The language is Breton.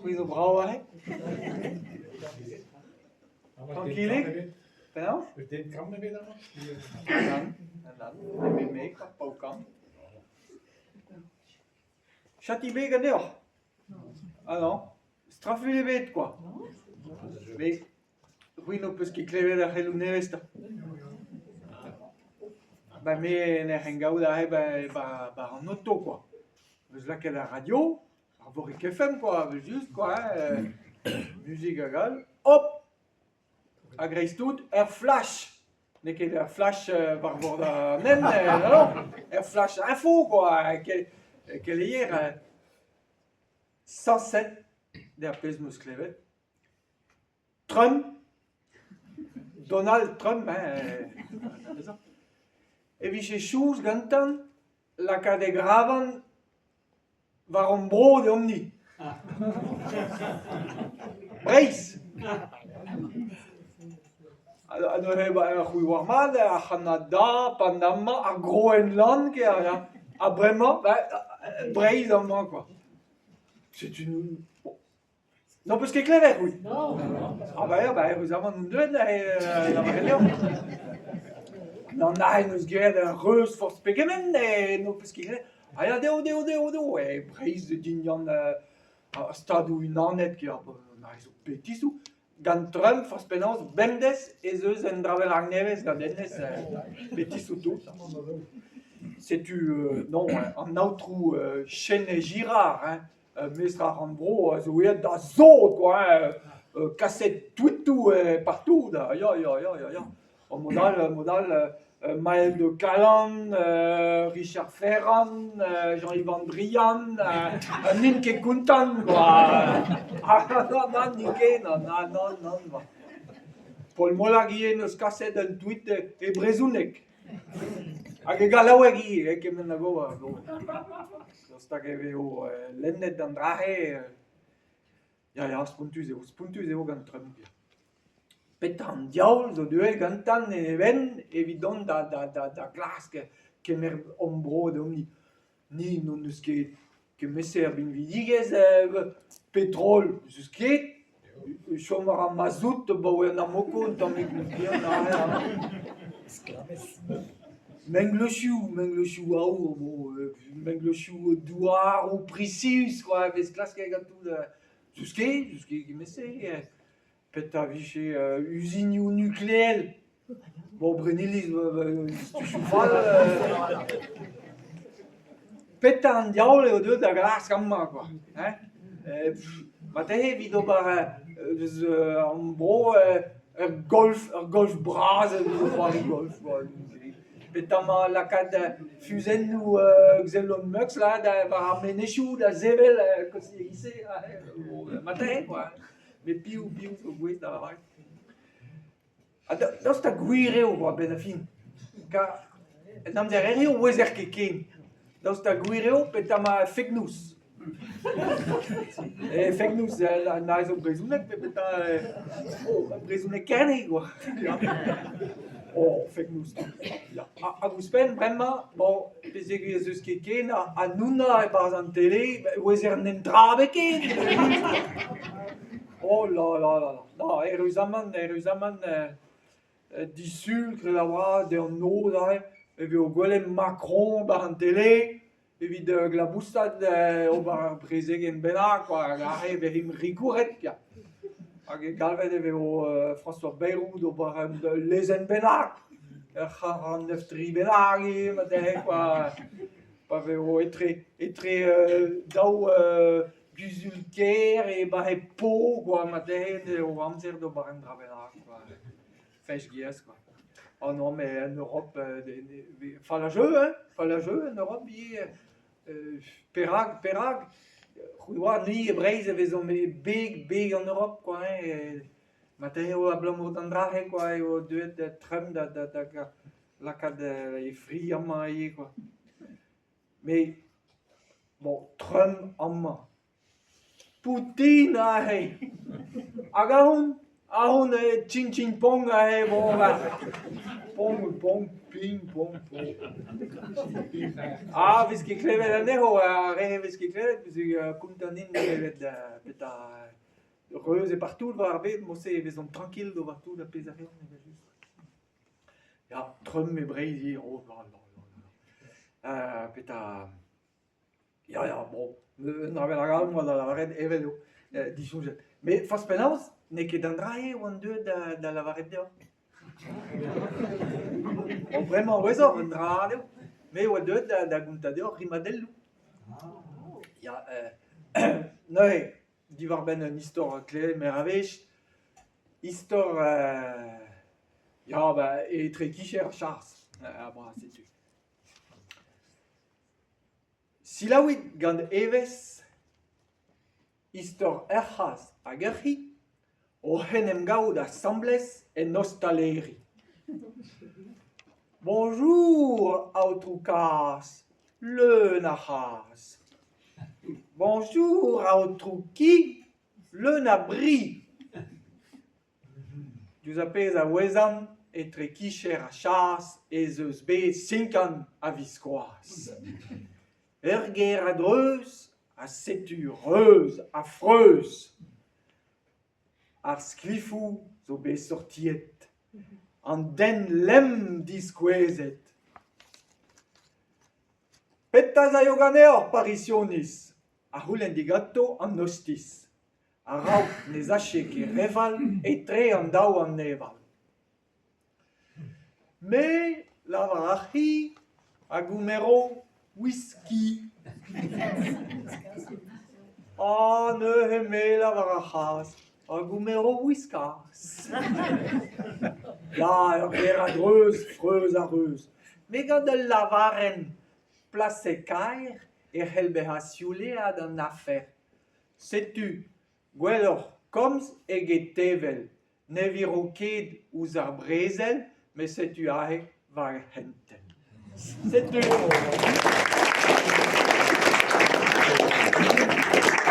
C'hwi zo brav aze. Trankilik Penaos? Eus den kamm ebet amañ? Nann, nann, nemet me, kwa, paour-kamm. Chati-beg ganeoc'h? Ah non, strafuilh ebet kwa. Met c'hwi n'ho peus ket klevet ar c'heloù nevez 'ta? Ba me en ec'h engaout aze ba ba ba an oto kwa. 'Meus lakaet ar radio, ar Vorik FM kwa, evel-just kwa hein, muzik hag all, hop! A-greiz-tout, ur flash! N'eo ket ur flash war bord an hent, non, ur flash info kwa, keleier sañset, d'ar pezh 'm eus klevet. Trump, Donald Trump hein, e vije soñj gantañ lakaat e graban war hon bro deomp-ni. Breizh ! Ha neuze c'hwi 'oar mat ar C'hanada, Panama, ar Groenland ya. Ha bremañ Breizh amañ kwa. Setu bon. N'ho peus ket klevet, c'hwi ? Ah bah ya, bah eüruzamant on deuet neuze lavaret deoc'h. An ael 'neus graet ur reuz forzh pegement n'ho peus ket graet. Ah ya, deo, deo, deo, deo, e Breizh dindan ar Stadoù-Unanet, an zo betizoù. Gant Trump, forzh penaos, bemdez ez eus un dra bennak nevez gant hennezh, betizoù tout. Setu, non, an aotrou Chêne-Girard, hein, Mestr ar rannvro a zo aet da sot kwa hein, kaset tweetoù partout ya ya ya ya ya. Mod all mod all Mael de Kalan, Richard Ferrand, Jean-Yves Drian, n'int ket kontant kwa. Ah non non n'int ket non non non non. Paul Molac ivez 'neus kaset un tweet e brezhoneg. Hag e gallaoueg ivez, kement a go. Daoust hag e vezo lennet an dra-se ya ya spontus eo spontus eo gant Trump ya. Petra an diaoul zo deuet gantañ en e benn evit dont da da da da glask kemer hon bro deomp-ni. Ni n'hon eus ket kement-se a binvidigezh petrol n'eus eus ket. Chom a ra mazout abaoe an Amoco un tammig bihan aze. Mengleuzioù, mengleuzioù aour, bon, mengleuzioù douaroù prisius kwa, e vez klasket ganto n'eus ket, n'eus ket kement-se. Petra 'vije uzinioù nukleel? Bon, Brenniliz, stusioù fall. Petra an diaoul eo deuet da glask amañ kwa, hein ? Marteze evit ober eus an bro ur golf, ur golf bras evit c'hoari golf kwa. Petra lakaat fuzennoù Elon Musk là war ar menezioù da sevel e-giz-se marteze kwa. Met piv, piv zo gouest da lavaret ? Ha daoust ha gwir eo a-benn ar fin ? Kar en amzer hiziv ne ouezer ket ken. Daoust ha gwir eo petra emañ fake news ? Fake news na zo brezhoneg pe petra oh brezhoneg Kerne kwa. Oh fake news ya. Hag ouzhpenn bremañ bon peogwir ez eus ket ken Hanouna e-barzh an tele e ouezer netra ebet ken. Oh là là là là. Non, eüruzamant, eüruzamant disul dre ar vras dre an noz aze e vezo gwelet Macron 'barzh an tele evit glabousat ober ur brezegenn bennak kwa hag aze e vezimp rikouret ya. Hag galvet e vezo François Bayrou d'ober ul lezenn bennak, ur c'harr-an-neuf-tri bennak ivez marteze kwa pa vezo etre etre daou Guzul-kêr e-barzh e po kwa marteze eo amzer d'ober un dra bennak kwa. Fech giez kwa. Oh non mais en Europe fall a jeu hein, fall a jeu en Europe ivez. Perak perak c'hwi 'oar ni e Breizh e vezomp e beg beg an Europe kwa hein. Marteze eo abalamour d'an dra-se kwa eo deuet Trump da da da lakaat e fri amañ ivez kwa. Met bon Trump amañ, Poutin aze hag ahont. Ahont eo tching-tching-pong aze bon ba pong pong ping pong pong. Ah 'vez ket klevet anezho ar re 'vez ket klevet peogwir kontant int da welet petra reuz eo partout war ar bed mod-se e vezont trankil d'ober tout ar pezh a reont evel-just. Ya, trumm e Breizh ivez, oh la la la la. Petra Ya, ya, bon, un dra bennak all 'moa da lavaret evel eo, disoñjet. Met forzh penaos, n'eo ket an dra-se oan deuet da lavaret deoc'h. Bon, bremañ 'ouezoc'h un dra all eo. Me a oa deuet da gontañ deoc'h rimadelloù. Ya, neuze, diwar-benn un istor klevet meur a wech, istor ya, ba etre kicher Charles, ha setu. Selaouit gant evezh istor ur c'hazh hag ur c'hi oc'h en em gavout asambles en ostaleri. Boñjour, aotrou kazh, leun a c'hras. Boñjour, aotrou ki, leun a bri. Diouzh ar pezh a ouezan etre kicher ha chas ez eus bet sinkan a-viskoazh. Ur ger a-dreuz ha setu reuz ha freuz. Ar skrifoù zo bet sortiet, an den lemm diskouezet. Petra 'z aio ganeoc'h, Parizianiz ? a c'houlenn diganto an ostiz. A-raok ne sache ket re fall etre an daou aneval. Me 'lavar ar c'hi a gemero wiski. Ha neuze me 'lavar ar c'hazh a gemero Whiskas. Ya, ur ger a-dreuz, freuz ha reuz. Met gant ul lavarenn plaset-kaer e c'hell bezañ siouleat an afer. Setu, gwelloc'h komz eget tevel, ne viro ket ouzh ar brezel met setu aze va c'hentel. Setu.